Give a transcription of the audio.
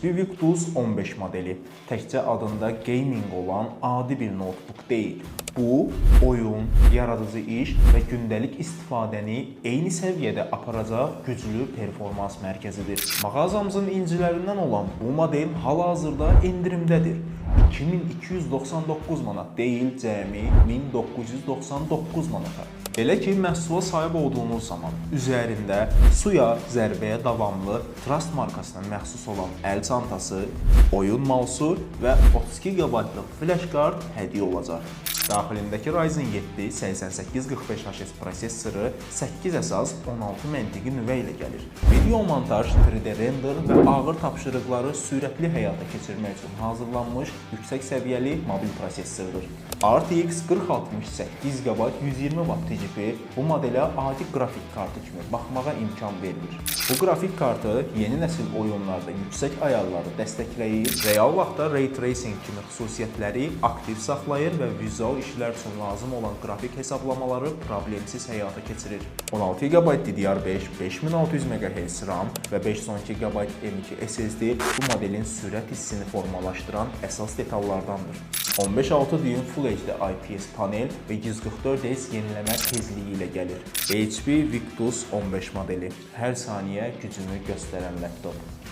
HP Victus 15 modeli təkcə adında gaming olan adi bir notebook deyil. Bu, oyun, yaradıcı iş və gündəlik istifadəni eyni səviyyədə aparacaq güclü performans mərkəzidir. Mağazamızın incilərindən olan bu model hal-hazırda endirimdədir. 2299 manat deyil, cəmi 1999 manata. Belə ki, məhsula sahib olduğunuz zaman üzərində suya, zərbəyə davamlı Trust markasına məxsus olan əl çantası, oyun mausu və 32 GB-lıq flash kart hədiyyə olacaq. Daxilindəki Ryzen 7 8845HS prosessoru 8 əsas, 16 məntiqi nüvə ilə gəlir. Video montaj, 3D render və ağır tapşırıqları sürətli həyata keçirmək üçün hazırlanmış yüksək səviyyəli mobil prosessordur. RTX 4060 8 GB 120 W TGP bu modelə adi qrafik kartı kimi baxmağa imkan vermir. Bu qrafik kartı yeni nəsil oyunlarda yüksək ayarları dəstəkləyir, real vaxtda ray tracing kimi xüsusiyyətləri aktiv saxlayır və vizual işlər üçün lazım olan qrafik hesablamaları problemsiz həyata keçirir. 16 GB DDR5, 5600 MHz RAM və 512 GB M.2 SSD bu modelin sürət hissini formalaşdıran əsas detallardandır. 15.6 düyüm Full HD IPS panel və 144 Hz yeniləmə tezliyi ilə gəlir. HP Victus 15 modeli, hər saniyə gücünü göstərən laptop.